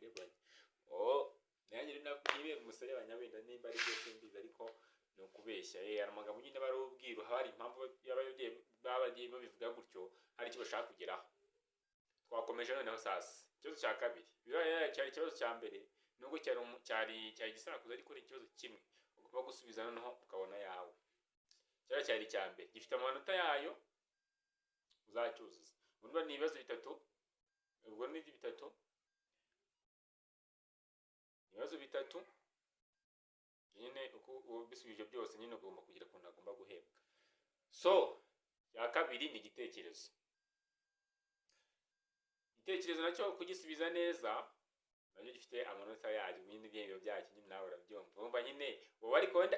Umuserebanya. Oh, nanjye nibera umuserebanya wenda nimba ari byo simbizi, ariko ni ukubeshya. Hari amagambo nyine aba ari ubwiru, haba hari impamvu baba bagiye babivuga gutyo, hari icyo bashaka kugeraho. Twakomeje noneho sasa ikibazo cya kabiri. Biriya cyari ikibazo cya mbere, nubwo cyari igisakuzo, ariko ni ikibazo kimwe ugomba gusubiza noneho ukabona yawe. Cyari icya mbere gifite amanota yayo uzacyuzuza. Urumva ni ibibazo bitatu, ubwo ni bitatu, ibibazo bitatu nyine uko ubisubije byose nyine ugomba kugira ukuntu agomba guhembwa. So icya kabiri ni igitekerezo. Igitekerezo nacyo kugisubiza neza nacyo gifite amanota yacyo nyine, ibihembo byacyo nyine nawe urabyumva. Urumva nyine wowe ariko wenda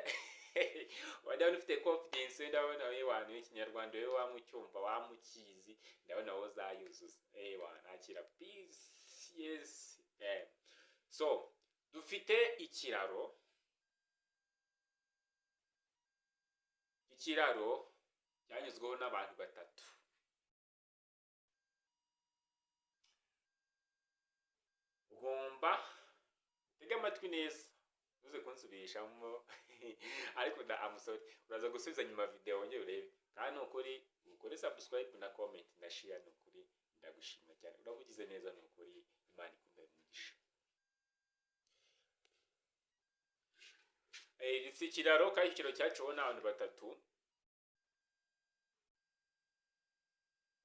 wenda ufite confidence, wenda ndabona wowe wantu w'ikinyarwanda, wowe wamucyumva wamukizi, ndabona wowe uzayuzuza. Nakira peace, yes. So dufite ikiraro, ikiraro cyanyuzweho n'abantu batatu. Ugomba utege amatwi neza, uze kunsubirishamo ariko I'm sorry, uraza gusubiza nyuma video wongere urebe. Kandi nukuri ukore subscribe na comment na share, nukuri ndagushima cyane, urabugize neza, nukuri Imana ikumbe umugisha. Dufite ikiraro kandi ikiraro cyaciweho n'abantu batatu.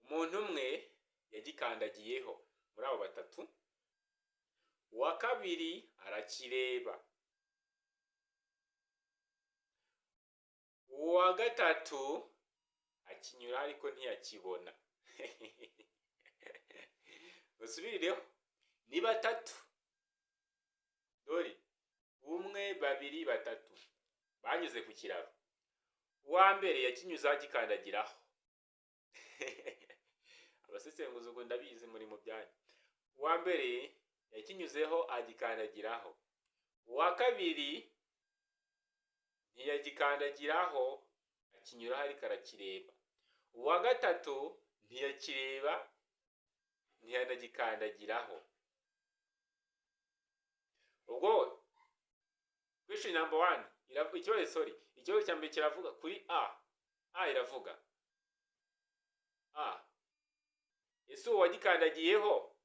Umuntu umwe yagikandagiyeho muri abo batatu, uwa kabiri arakireba, uwa gatatu akinyura ariko ntiyakibona. Basubirireho, ni batatu, dore umwe, babiri, batatu banyuze ku kiraro. Uwa mbere yakinyuze agikandagiraho. Abasesenguzi ubwo ndabizi muri mu byanyu. Uwa mbere yakinyuzeho agikandagiraho, uwa kabiri ntiyagikandagiraho akinyuraho ariko arakireba, uwa gatatu ntiyakireba ntiyanagikandagiraho. Ubwo question number 1 ikibazo, sorry, ikibazo cya mbere kiravuga kuri A. A iravuga A, ese uwo wagikandagiyeho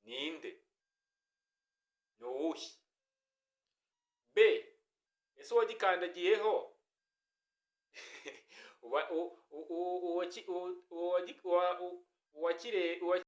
ninde? Ni uwuhe? B, ese uwo wagikandagiyeho uwa